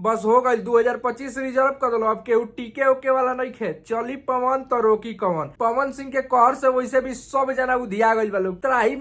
बस हो गई 2025 रिजर्व कर दलो। अब केहू टीके ओके वाला नहीं खे, चली पवन तो रोकी कवन। पवन सिंह के कहर से वैसे भी सब जना उधिया गइल बा लोग, त्राही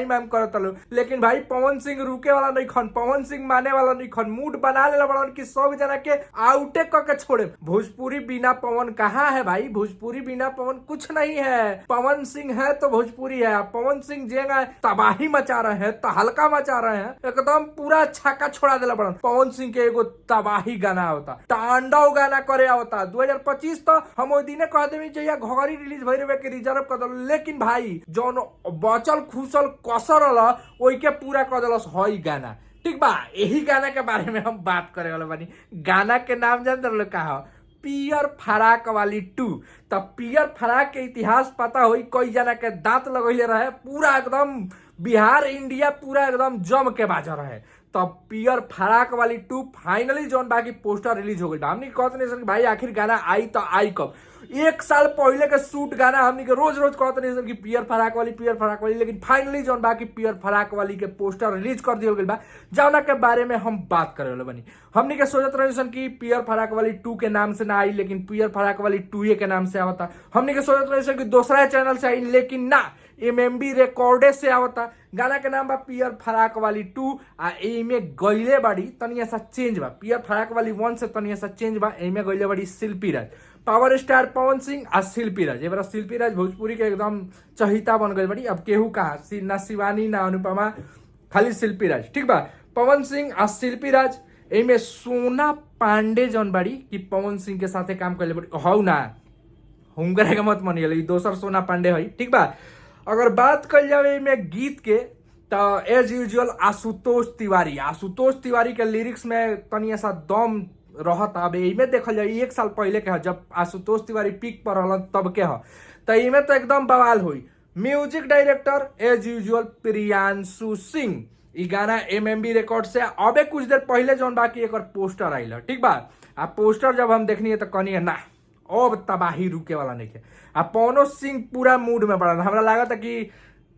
मैम करत लोग, लेकिन भाई पवन सिंह रुके वाला नहीं खन, पवन सिंह माने वाला नहीं खन, मूड बना लेला बड़न कि सब जना के आउटे क के छोड़े। भोजपुरी बिना पवन कहाँ है भाई, भोजपुरी बिना पवन कुछ नहीं है। पवन सिंह है तो भोजपुरी है। पवन सिंह जेंगा तबाही मचा रहे हैं, तहलका मचा रहे हैं, एकदम पूरा छक्का छोड़ा देला बड़न। पवन सिंह के एगो तबाही गाना होता, तांडव गाना करे होता। 2025 तो हम ओइ दिने कह देवी जहिया घघरी रिलीज भइल रहे के रिजर्व कर दलो, लेकिन भाई जौन बचल खुसल कसर रहल ओइ के पूरा कर देलस हई गाना। ठीक बा, यही गाना के बारे में हम बात करे वाला बानी। गाना के नाम जान दलो का हो, पियर फराक वाली 2। त पियर फराक के इतिहास पता होई, कई जना के दांत लगैले रहे, पूरा एकदम बिहार इंडिया पूरा एकदम जम के बाजा रहे। तब पियर फराक वाली 2 फाइनली जौन बाकी पोस्टर रिलीज हो गई। हमनी कहत नहीं सन भाई आखिर गाना आई तो आई कब, एक साल पहले के शूट गाना हमनी के रोज रोज कहत नहीं सन कि पियर फराक वाली, पियर फराक वाली, लेकिन फाइनली जौन बाकी पियर फराक वाली के पोस्टर रिलीज कर दिया गइल बा, जौना के बारे में हम बात करे वाला बनी। हमनी के सोचत रहे सन कि पियर फराक वाली 2 के नाम से ना आई, लेकिन पियर फराक वाली 2 के नाम से आवता। हमनी के सोचत रहे सन कि दूसरा चैनल से आई, लेकिन ना, एमएमबी रिकॉर्डे से आवता। गाना के नाम बा पियर फराक वाली 2 आ एमे गइले बाड़ी तनी ऐसा चेंज बा, पियर फराक वाली 1 से तनी ऐसा चेंज बा। एमे गइले बाड़ी शिल्पी राज, पावर स्टार पवन सिंह आ शिल्पी राज। एबारा शिल्पी राज भोजपुरी के एकदम चहिता बन गइल बाड़ी। अब केहू कहा ना शिवानी ना अनुपमा, खाली शिल्पी राज। ठीक बा, पवन सिंह आ शिल्पी राज। एमे सोना पांडे जौन बाड़ी कि पवन सिंह के साथे काम कइले बाड़ी, हौ ना हुनकरा के मत मानिए, दोसर सोना पांडे है। ठीक बा, अगर बात कल जावे एमे गीत के तो एज यूजुअल आशुतोष तिवारी, आशुतोष तिवारी के लिरिक्स में तनी ऐसा दम रहत। अब एमे देखल जाए एक साल पहले के ह, जब आशुतोष तिवारी पीक पर रहलन तब के ह, तो एमे तो एकदम बवाल हुई। Music director as usual Priyanshu Singh. ई गाना एमएमबी रिकॉर्ड से अबे कुछ देर पहले जौन बाकी एक पोस्टर आइल। ठीक बा, आ पोस्टर जब हम देखनी है तो कहनी है ना अब तबाही रुके वाला नहीं है। आ पवनो सिंह पूरा मूड में पड़ा, हमरा लागत है कि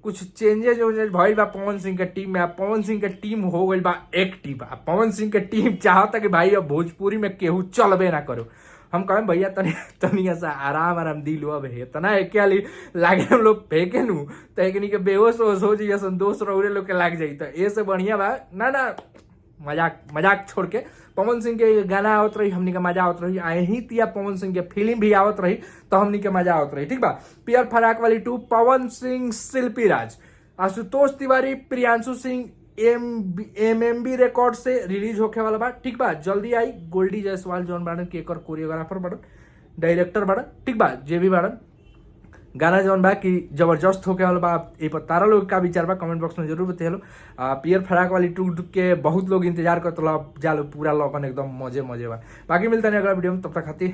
कुछ चेंजेज उंजेज भइल बा पवन सिंह के टीम में। आ पवन सिंह के टीम हो गइल बा एक्टिव। आ पवन सिंह के टीम चाहता कि भाई अब भोजपुरी में केहू चलबे ना करो। हम कहें भैया तनी तनी ऐसा आराम आराम दिलो, अब इतना एके हाली लागे हम लोग फेंके नु तो एकनी के बेहोश होश हो जाइए, संतोष रौरे लोग के लाग जाई, तो ए से बढ़िया बा ना ना मजाक मजाक छोड़ के पवन सिंह के गाना आवत रही, हमनी के मजा आवत रही। आ यही तिया पवन सिंह के फिल्म भी आवत रही तो हमनी के मजा आवत रही। ठीक बा, पियर फराक वाली 2, पवन सिंह, शिल्पी राज, आशुतोष तिवारी, प्रियांशु सिंह, एमएमबी रिकॉर्ड से रिलीज होखे वाला बा। ठीक बा, जल्दी आई। गोल्डी जायसवाल जौन बाड़न के एकर कोरियोग्राफर बाड़न, डायरेक्टर बाड़न, ठीक बा, जे भी बाड़न, गाना जौन बा कि जबरदस्त होके वाला बा। ए पर तारा लोग का विचार बा कमेंट बॉक्स में जरूर बतेलो। पियर फराक वाली 2 के बहुत लोग इंतजार करत रहा, जालो पूरा लगन एकदम मजे मजे बा। बाकी मिलता नहीं अगला वीडियो में, तब तक खातिर।